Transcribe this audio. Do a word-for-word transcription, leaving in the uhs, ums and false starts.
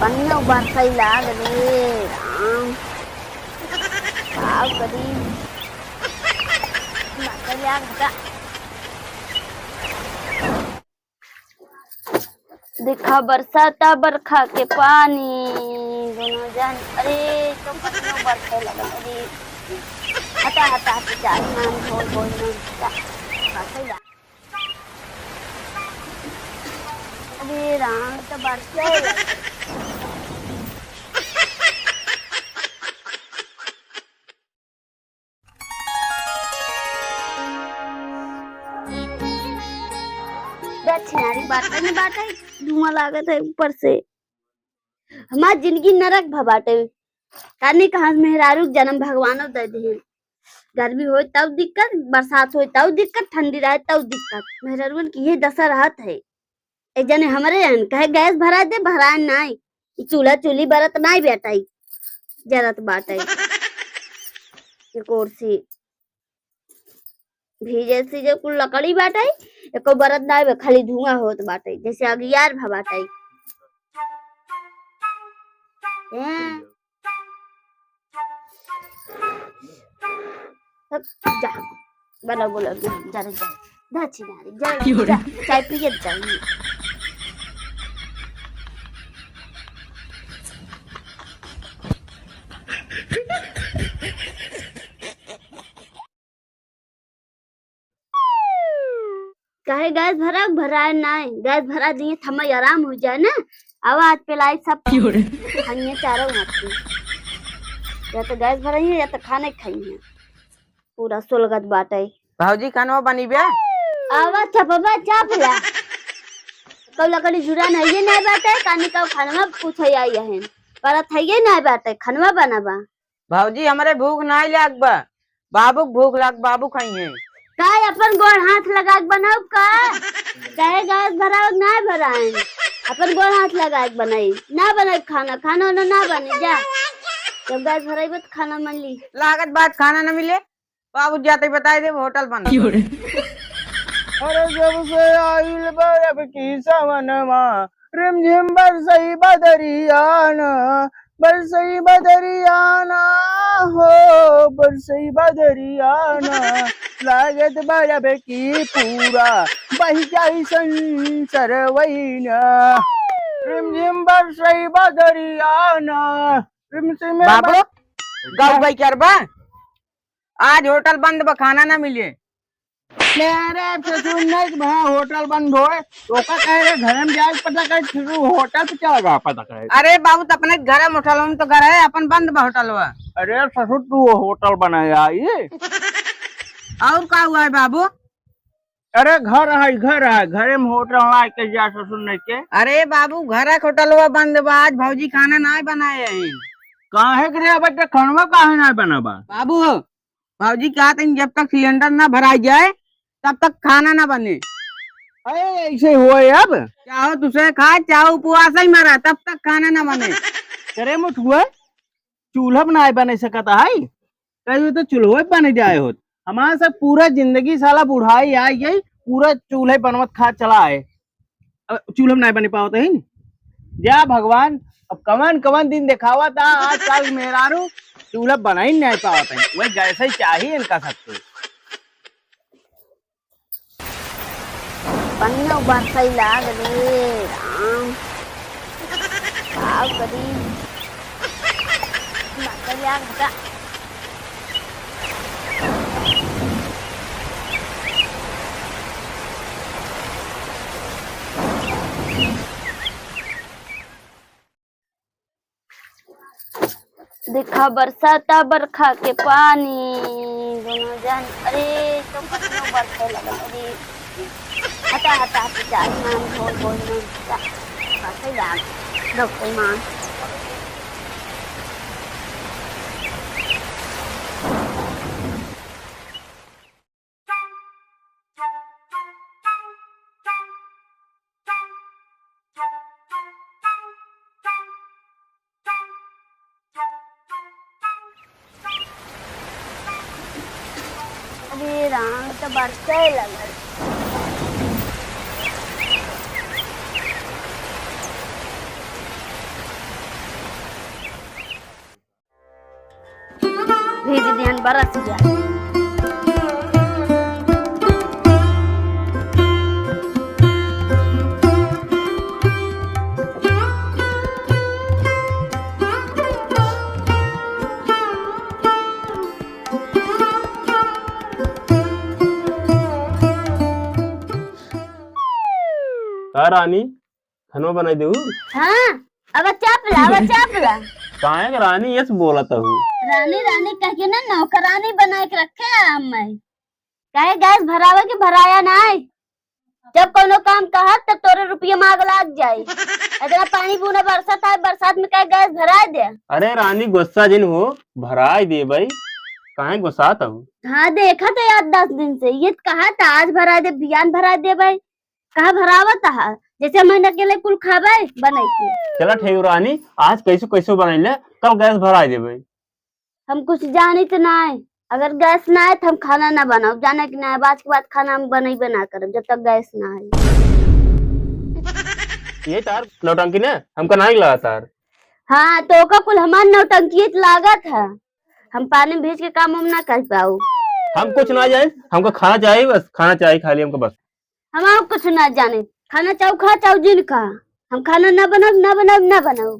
पन्नो बरसै लाग रे राम। का करी? बरसै लाग रे। देखा बरसाता बरखा के पानी, दोनों जन, अरे, तो पन्नो बरसै लगल, अरे, हटा, हटा, हटा, चार नाम, बोल, बोल, नाम, हटा, बरसै जा। अरे राम, तो बरसै लगल। दक्षिणारी बाटे न बाटे, धुआं लागत है ऊपर से। हमार जिंदगी नरक भ बाटे। कानी कहाँ मेहरारू के जन्म भगवानो दे दिहे। गर्मी होय तब दिक्कत, बरसात होय तब दिक्कत, ठंडी रहे तब दिक्कत। मेहरारुअन की ये दशा रहत है। एक जने हमरे हन, कहे गैस भरा दे, भराए नाई। ई चूल्हा चूल्ही बरत नाई बेटाई, जरत बाटे। एक ओर से भीजे सीजे कुल लकड़ी बाटे, एको बरत नाई बे, खाली धुआं होत बाटे, जैसे अगियार भ बाटे। हैं? जा, बना बोला, जा, जा रे, जा। जा छिनारी, जा, जा, चाय पिए जाइए। काहे गैस भरा, भराए नाय, गैस भरा दिए, थमा आराम हो जाए ना। आवा आज पेलाई सब क्यों रे? खाइए चारों हाथ की। या तो गैस भराई है, या तो खाने खाई है। पूरा सोलगत बाटे। भौजी, खानवा बनी बे? आवा चपबा, चप ला। कौ लकड़ी जुरा नहीं, ये नहीं बाटे, कानी कौ खानवा पूछे आई है। परत है ये नहीं बाटे, खानवा बनाबा। भौजी, हमरे भूख नाई लाग बा, बाबू के भूख लाग, बाबू खाई हैं। का अपन गोड़ हाथ लगा के बनाऊ का? काहे गैस भरावे के नाई भराए? अपन गोड़ हाथ लगा के बनाई, ना बनाई खाना, खाना वाना ना बने, जा। जब गैस भराई बा त खाना मन ली। लागत बात खाना ना मिले, बाबू जाते बताई दे होटल बंद। अरे जब से आइल बरफ की सवनवा, रिमझिम बरसई बदरियाना, बरसई बदरियाना हो, बरसई बदरियाना, लागत बरफ की पूरा बहि जाई संसरवैना। रिमझिम बरसई बदरियाना, रिमझिम बाबू, बर- गाँव गई क्या बा? आज होटल बंद बा, खाना ना मिले। ले रे, ससुर नहीं तो भैया होटल बंद होए, तो का कहे रे, घर में जाके पता करे, फिर वो होटल पे चला गया पता करे। अरे बाबू, तो अपने घर में होटल, हम तो घर है, अपन बंद बा होटल बा। अरे ससुर, तू वो होटल बनाया ये? और का हुआ है बाबू? अरे घर है, घर है, घरे में होटल ना के जा ससुर नहीं के। अरे बाबू, घर है होटल बा बंद बा, आज भौजी खाना ना बनाए हैं। काहे के रे, अब तक खानवा काहे ना बना बा? बाबू, भौजी कहत हईं, जब तक सिलेंडर ना भराई जाए, तब तक खाना ना बने। अरे, ऐसे होए अब? चाहो तुसे खाए, चाहो उपवास ही मरा, तब तक खाना ना बने। अरे मुठुआ, चूल्हा पर ना बने सकत है, कहीं तो चूल्हो बन जाए होत। हमार सब पूरा जिंदगी साला बुढ़ाई आई गई, पूरा चूल्हे बनवत खा चला है। अब चूल्हा में नाय बने पावत है। जा भगवान, अब कवन कवन दिन देखावा था, आजकल मेहरारू चूल्हा बना ही नाय पावत है, वही गैस ही चाहिए इनका सबके। पन्नो बरसई लाग रे राम, का करी? बरसई लाग रे। देखा बरसाता बरखा के पानी, दोनों जन, अरे, तो कतनो बरसे लगल, अरे, हटा, हटा, हटा, जा, मान, बोल, बोल, मान, जा, बरसे जा, डॉक्टर मान। अरे राम, तो बरसे लगल। दीदी हन बरस गया। का रानी, खाना बनाई देहू? हाँ, अब चाप ला, अब चाप ला। काहे के रानी यस बोलत हू? रानी, रानी कह के ना नौकरानी बनाए के रखे हैं हम। काहे गैस भरावे के भराया ना है? जब कोनो काम कहत तब तोरे रुपया मांग लाग जाए। इतना पानी बूना बरसत है, बरसात में काहे गैस भराए दे? अरे रानी गुस्सा जिन हो, भराए देबई। काहे गुस्सात हू? हाँ, देखा तो यार दस दिन से ये कहा था आज भराए दे, बिहान भराए देबई। कहाँ भरावत हा? जैसे महीना के लिए कुल खाबे बनाई के। चला ठीक रानी, आज कैसो कैसो बनाई ले, कल गैस भराई देबे। हम कुछ जानित ना है, अगर गैस ना आए तो हम खाना ना बनाओ, जाने कि ना है, आज के बाद खाना हम बनइबे ना करब जब तक गैस ना आए। ये तार नौटंकी ने हमका ना लगा तार। हाँ, तो ओका कुल हमार नौटंकी लागत है, हम पानी में भीज के काम हम ना कर पाऊ। हम कुछ ना जाए, हमको खाना चाहिए, बस खाना चाहिए, खाली हमको बस। हम और कुछ ना जाने, खाना चाहू खा, चाहू जिन खा, हम खाना ना बनाओ, ना बनाओ, ना बनाओ।